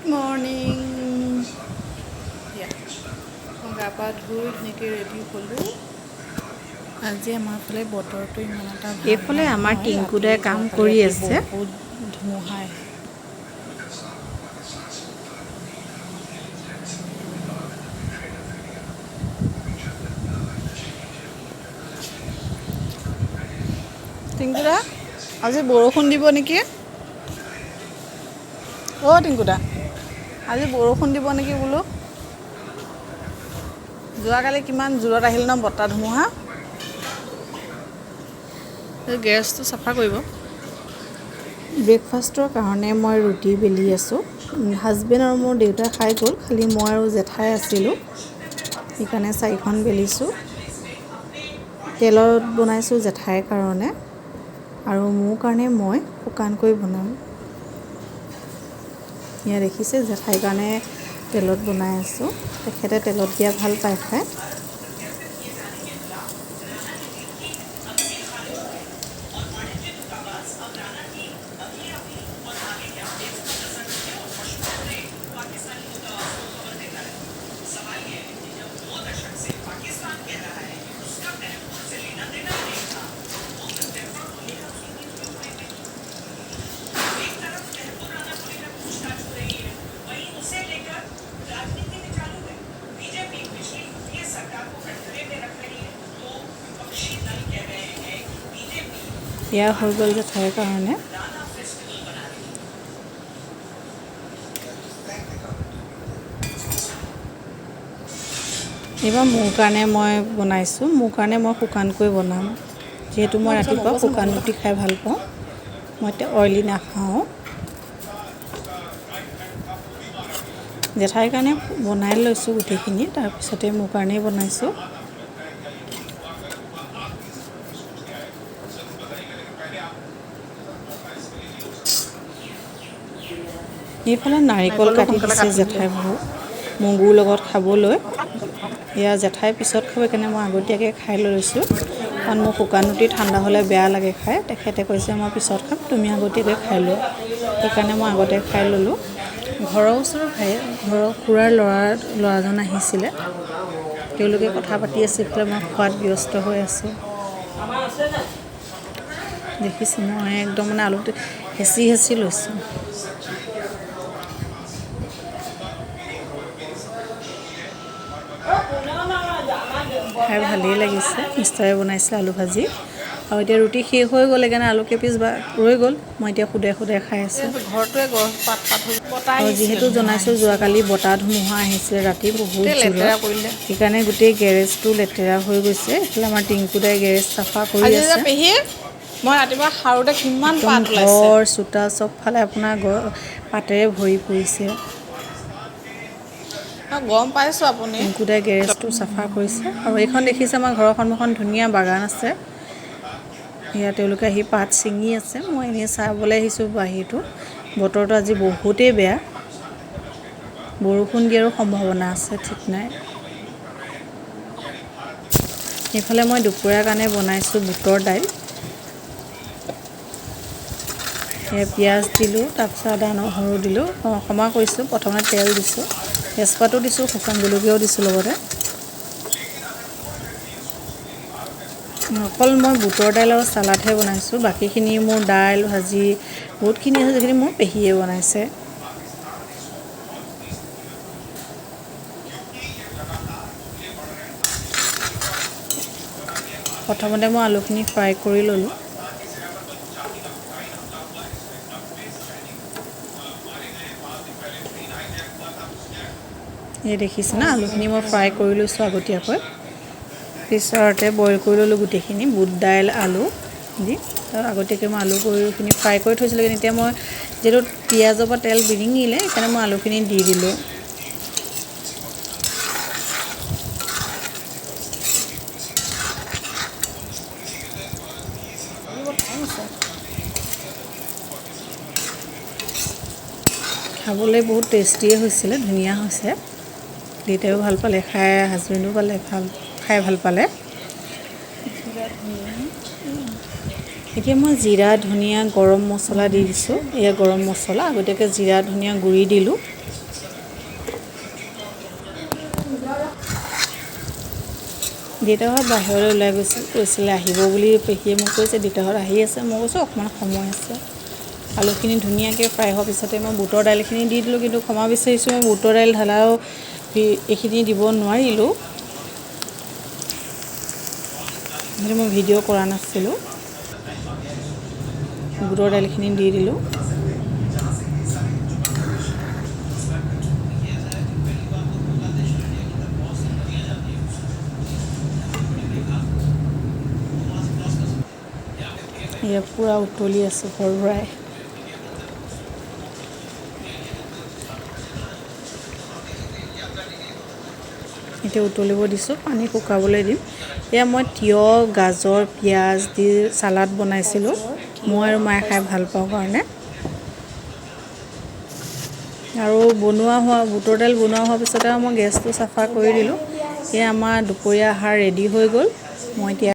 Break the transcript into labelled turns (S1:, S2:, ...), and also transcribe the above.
S1: Morning. মই গা পা ধুই ধুনীয়াকৈ ৰেডি হ'লোঁ। আজি আমাৰ ফালে বতৰটো ইমান এটা ভাল
S2: এইফালে আমাৰ
S1: নহয়। ৰাতি
S2: টিংকুদাই কাম
S1: যোৱাকালি
S2: কৰি
S1: ৰাতি
S2: আছে।
S1: বহুত ধুমুহা আহিছে। টিংকুদা, আজি বৰষুণ দিব নেকি? অ' টিংকুদা, আজি বৰষুণ দিব নেকি বোলো? যোৱাকালি কিমান জোৰত আহিল ন বতাহ ধুমুহা। গেৰেজটো চাফা কৰিব।
S2: ব্ৰেকফাষ্টৰ কাৰণে মই ৰুটি বেলি আছোঁ। হাজবেণ্ড আৰু মোৰ দেউতাই খাই গ'ল, খালি মই আৰু জেঠাই আছিলোঁ, সেইকাৰণে 4খন বেলিছোঁ। তেলত বনাইছোঁ জেঠাইৰ কাৰণে, আৰু মোৰ কাৰণে মই শুকানকৈ বনাম। এয়া দেখিছে, জেঠাইৰ কাৰণে তেলত বনাই আছোঁ। তেখেতে তেলত দিয়া ভাল পায় খাই। এয়া হৈ গ'ল জেঠাইৰ কাৰণে। এইবাৰ মোৰ কাৰণে মই বনাইছোঁ। মোৰ কাৰণে মই শুকানকৈ বনাম, যিহেতু মই ৰাতিপুৱা শুকান ৰুটি খাই ভাল পাওঁ। মই এতিয়া অইলি নাখাওঁ। জেঠাইৰ কাৰণে বনাই লৈছোঁ গোটেইখিনি, তাৰপিছতে মোৰ কাৰণেই বনাইছোঁ। এইফালে নাৰিকল
S1: নাৰিকলটো
S2: কাটি
S1: সোনকালে
S2: দিছে
S1: কাটি দিলে।
S2: জেঠাই বৌ মগুৰ লগত খাবলৈ। এয়া জেঠাই পিছত খাব, সেইকাৰণে মই আগতীয়াকৈ খাই লৈছোঁ, কাৰণ মোৰ শুকান ৰুটি ঠাণ্ডা হ'লে বেয়া লাগে খাই। তেখেতে কৈছে মই পিছত খাম, তুমি আগতীয়াকৈ খাই লোৱা, সেইকাৰণে মই আগতে খাই ল'লোঁ। ঘৰৰ ওচৰৰ ভাই, ঘৰৰ খুৰাৰ ল'ৰাজন আহিছিলে, তেওঁলোকে কথা পাতি আছে, এইফালে মই খোৱাত ব্যস্ত হৈ আছোঁ। দেখিছোঁ মই একদম আলুটো হেঁচি হেঁচি লৈছোঁ। খাই ভালেই লাগিছে। মিষ্টাৰে বনাইছিলে আলু ভাজি। আৰু এতিয়া ৰুটি শেষ হৈ গ'ল, সেইকাৰণে আলু কেইপিচ বা ৰৈ গ'ল। মই এতিয়া সুদে সুদে খাই আছোঁ।
S1: ঘৰটোৱে গছ পাত পাত হৈ বতাহ
S2: আৰু
S1: আহিছিলে,
S2: যিহেতু
S1: ধুমুহা
S2: জনাইছোঁ,
S1: আহিছিলে।
S2: যোৱাকালি বতাহ ধুমুহা আহিছিলে ৰাতি বহুত
S1: গোটেই
S2: জোৰত,
S1: লেতেৰা কৰিলে।
S2: সেইকাৰণে গোটেই গেৰেজটো লেতেৰা হৈ গৈছে। এইফালে আমাৰ টিংকুদাই গেৰেজ চাফা কৰি
S1: আজি যে
S2: আছে।
S1: পেহী, মই ৰাতিপুৱা সাৰোতে কিমান
S2: একদম
S1: পাত ওলাইছে।
S2: ঘৰ চোতাল চবফালে আপোনাৰ পাতেৰে ভৰি পৰিছে।
S1: গম পাইছোঁ আপুনি।
S2: টিংকুদাই গেৰেজটো চাফা কৰিছে। আৰু এইখন দেখিছে আমাৰ ঘৰৰ সন্মুখত ধুনীয়া বাগান আছে। এয়া তেওঁলোকে আহি পাত ছিঙি আছে। মই এনেই চাবলৈ আহিছোঁ বাহিৰটো। বতৰটো আজি বহুতেই বেয়া, বৰষুণ দিয়াৰো সম্ভাৱনা আছে, ঠিক নাই। এইফালে মই দুপৰীয়াৰ কাৰণে বনাইছোঁ বুটৰ দাইল। এয়া পিঁয়াজ দিলোঁ, তাৰপিছত আদা নহৰু দিলোঁ। ক্ষমা কৰিছোঁ, প্ৰথমে তেল দিছোঁ, তেজপাতো দিছোঁ, শুকান জলকীয়াও দিছোঁ লগতে। অকল মই বুটৰ দাইল আৰু চালাডহে বনাইছোঁ, বাকীখিনি মোৰ দাইল ভাজি বহুতখিনি আছে, যিখিনি মোৰ পেহীয়ে বনাইছে। প্ৰথমতে মই আলুখিনি ফ্ৰাই কৰি ল'লোঁ। এই দেখিছে না, আলুখিনি মই ফ্ৰাই কৰি লৈছোঁ আগতীয়াকৈ। পিছতে বইল কৰি ল'লোঁ গোটেইখিনি বুট দাইল আলু দি। আগতীয়াকৈ মই আলু কৰিখিনি ফ্ৰাই কৰি থৈছিলোঁ, কিন্তু এতিয়া মই যিহেতু পিঁয়াজৰ পৰা তেল বিৰিঙিলে, সেইকাৰণে মই আলুখিনি দি দিলোঁ। খাবলৈ বহুত টেষ্টিয়ে হৈছিলে, ধুনীয়া হৈছে। দেউতাইও ভাল পালে খাই, হাজবেণ্ডো পালে ভাল, খাই ভাল পালে। এতিয়া মই জিৰা, ধনিয়া, গৰম মছলা দি দিছোঁ। এয়া গৰম মছলা, আগতীয়াকৈ জিৰা ধনিয়া গুড়ি দিলোঁ। দেউতাহঁত বাহিৰলৈ ওলাই গৈছিল, কৈছিলে আহিব বুলি। পেহীয়ে মোক কৈছে দেউতাহঁত আহি আছে। মই কৈছোঁ অকণমান সময় আছে। আলুখিনি ধুনীয়াকৈ ফ্ৰাই হোৱাৰ পিছতে মই বুটৰ দাইলখিনি দি দিলোঁ। কিন্তু ক্ষমা বিচাৰিছোঁ, মই বুটৰ দাইল ঢালাও এইখিনি দিব নোৱাৰিলোঁ, সেইটো মই ভিডিঅ' কৰা নাছিলোঁ। বুটৰ দাইলখিনি দি দিলোঁ। এয়া পূৰা উতলি আছে ভৰভৰাই। এতিয়া উতলিব দিছোঁ, পানী শুকাবলৈ দিম। এয়া মই তিয়ঁহ, গাজৰ, পিঁয়াজ দি চালাড বনাইছিলোঁ, মই আৰু মায়ে খাই ভাল পাওঁ কাৰণে। আৰু বনোৱা হোৱা বুটৰ দাইল বনোৱা হোৱাৰ পিছতে মই গেছটো চাফা কৰি দিলোঁ। এয়া আমাৰ দুপৰীয়া আহাৰ ৰেডি হৈ গ'ল। মই এতিয়া